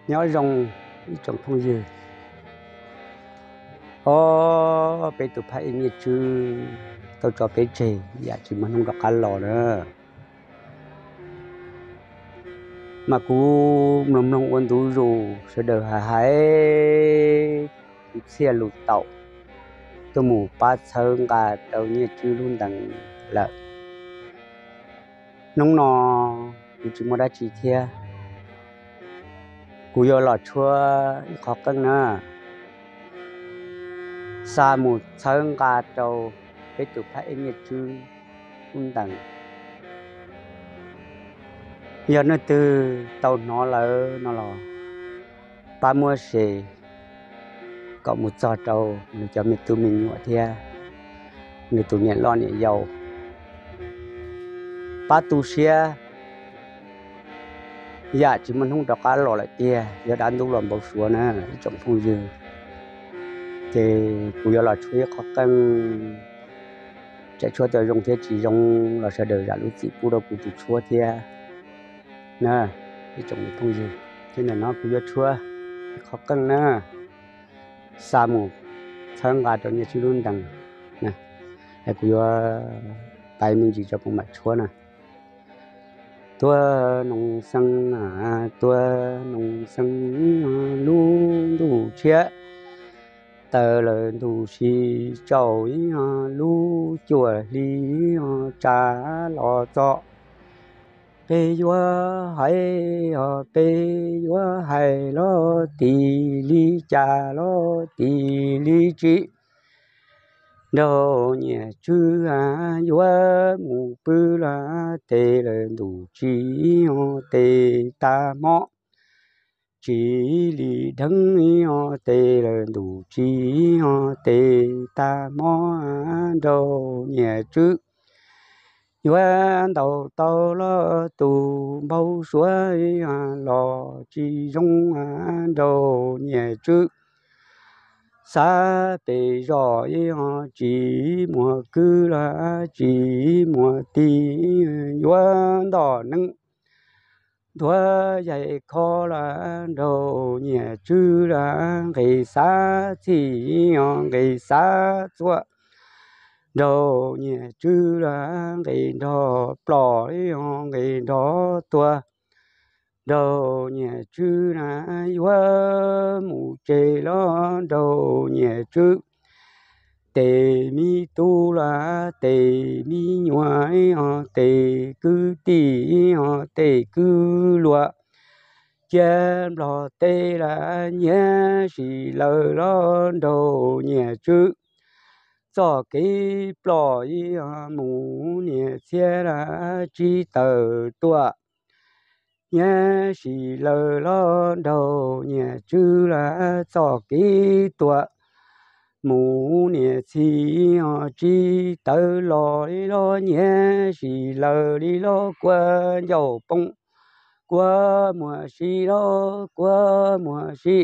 Nyob zoo ib tsoom phooj ywg. Ob, peb tus phab ej Nyiaj Tswb tau tso peb tseg yam tsis muaj hnub rov qab los na. Mas kuv mloog mloog ua ntu zus sawv daws hais hais, kuv txhiaj lus taum tuaj mus pab txhawb nqa rau Nyiaj Tswb lub ntees lawm. Hnub no kuv tsis muaj dab tsi thiab, kuv yuav los tshuab ib qho qeej na, xa mus txhawb nqa rau peb tus phab ej Nyiaj Tswb lub ntees. Yog leej twg tau hnov lawm no los pab muab share kom mus txog rau nws cov me tub me nyuam thiab nws tus niam loj niam yau. Pab tu siab, yam tsis muaj hnub rov qab los lawm tiag, yog dab ntub los npau suav na ib tsoom phooj ywg. Ces kuv yuav los tshuab ib qho qeej, tseem tshuab tau zoo thiab tsis zoo los sawv daws zam lub txim pub rau kuv tus tshuab thiab na ib tsoom phooj ywg. Ces ntawm no kuv yuav tshuab ib qho qeej na, xa mus txhawb nqa rau Nyiaj Tswb lub ntees. Kuv yuav pais me ntsis tso kuv mam tshuab na. Tuab Noo Xeeb, Tuab Noo Xeeb, lub ntuj tshiab taws lawm ntuj si tsaus, lub cuaj hli tsa los txog. Peb yuav hais, peb yuav hais los tim li cas los tim li tsis, nraug Nyiaj Tswb yuav mus pw los tes lawm ntuj tsis tes tag hmo, tsis li dheev tes lawm ntuj tsis tes tag hmo, nraug Nyiaj Tswb yuav ntaus tau los tus npau suav los tsis zoo, nraug Nyiaj Tswb xav pem zos tsis muaj kwv los tsis muaj tij, yuav ntoj neeb ntuav yaig kho los nraug Nyiaj Tswb los nqis xav txhij, nqis xav txhua, nraug Nyiaj Tswb los nqis nrog ploj, nqis nrog tuag, nraug Nyiaj Tswb na yuav mus tsev los nraug Nyiaj Tswb tes me tub los tes me nyuam, tes kwv tij, tes kwv luag, cia Nplog teb los nyias sim lawm los nraug Nyiaj Tswb txoj kev ploj, mus niam txhiab los tsis tawm tuaj, nyias sim lawm los nraug Nyiaj Tswb los txoj kev tuaj, mus niam txhij tsis tawm los li los nyias sim lawm li los kua ncauj poob, kua muag si los kua muag si.